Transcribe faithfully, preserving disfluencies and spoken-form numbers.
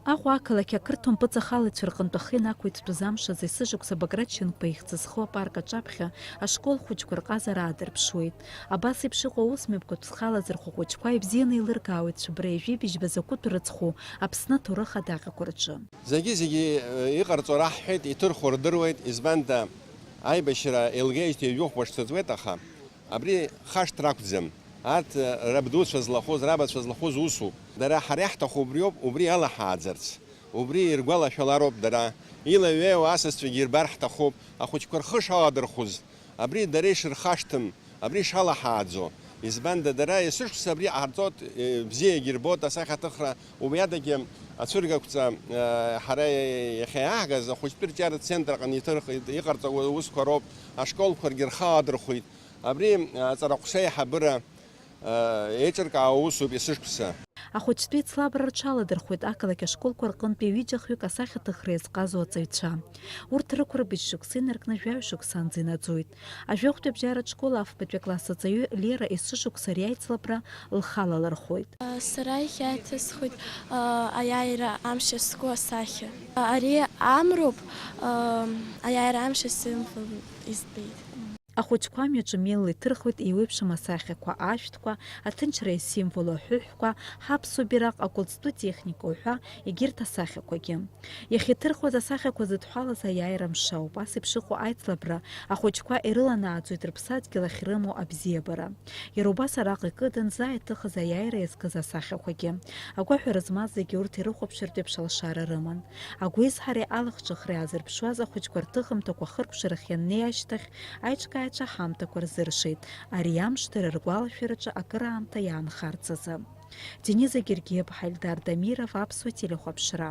Аҟәа ақалақь ақырҭуа мпыҵахалаҩцәа рҟынтә ахы инақәиҭтәыз амш азы есышықәса Баграт Шьынқәба ихьӡ зху апарк аҿаԥхьа ашкол хәыҷқәа рҟазара аадырԥшуеит. Абас еиԥш иҟоу аусмҩаԥгатә зхы алазырхәу ахәыҷқәа ибзианы еилыркаауеит Цәыббра ҩажәи быжьба закәытә рыцхәу Аԥсны аҭоурых адаҟьақәа рҿы. Зегьы-зегьы, э, иҟарҵо раҳҳәеит, иҭырхуа рдыруеит, избан да, аибашьра еилгеижьҭеи ҩажәи хәба шықәса ҵуеит, аха абри хашҭра акәӡам. Арҭ, э, рабдуцәа злахәыз, рабацәа злахәыз усуп. Дара ҳара иаҳҭаху убриоуп, убри алаҳааӡарц. Убри иргәалашәалароуп дара. Илаҩеиуа асасцәагьы ирбар ҳҭахуп, ахәыҷқәа рхы шаладырхәыз. Абри дара ишырхашҭым, абри ишалаҳааӡо. Избанда дара есышықәса абри ҟарҵоит, э, бзиагьы ирбоит асахьаҭыхра, убри адагьы ацәыргақәҵа, э, ҳара иахьа иааҳгаз ахәыҷтәы рҿиаратә центр аҟны иҭырх-, иҟарҵауа аусқәа роуп, ашколқәа ргьы рхы аладырхәит. Абри, э, аҵараҟәша аиҳабыра, э, еиҿыркаауа усуп есышықәса. Ахәыҷтәы еицлабра рҽаладырхәит ақалақь ашколқәа рҟынтәи ҩыџьа-хҩык асахьаҭыхра иазҟазоу аҵаҩцәа. Урҭ рықәра быжь шықәса инаркны жәаҩа шықәса анӡа инаӡоит. Ажәохәтәи абжьаратә школ афбатәи акласс аҵаҩы Лера есышықәса ари аицлабра лхала лырхәоит. Сара иахьа иҭысхуеит, а, аиааира амш иазку асахьа. Ари амроуп, а, аиааира амш асимвол избеит. Ахәыҷқәа амҩаҿы милла иҭырхуеит еиуеиԥшым асахьақәа, ашәҭқәа, аҭынчра аисимвол аҳәыҳәқәа, ҳаԥсуа бираҟ, акәылӡтәы техника уҳәа, егьырҭ асахьақәагьы. Иахьаҭырхуаз асахьақәа зыдҳәалаз аиааира мшоуп, ас еиԥш иҟоу аицлабра ахәыҷқәа ирыланааӡоит рыԥсадгьыл ахь ирымоу абзиабара. Иара убас араҟа икыдын заа иҭыхыз аиааира иазкыз асахьақәагьы. Агәаҳәара змаз зегьы урҭ ирыхәаԥшыртә еиԥш алшара рыман. Агәеизҳареи алахҿыхреи аазырԥшуаз ахәыҷқәа рҭыхымҭақәа хыркәшарахь ианнеи ашьҭахь, аиҿкааҩцәа ҳамҭақәа рзыршеит, ари амш дара ргәалашәараҿы акыраамҭа иаанхарц азы. Дениза Гергиева, Ҳаилдар Дамиров, Аԥсуа телехәаԥшра.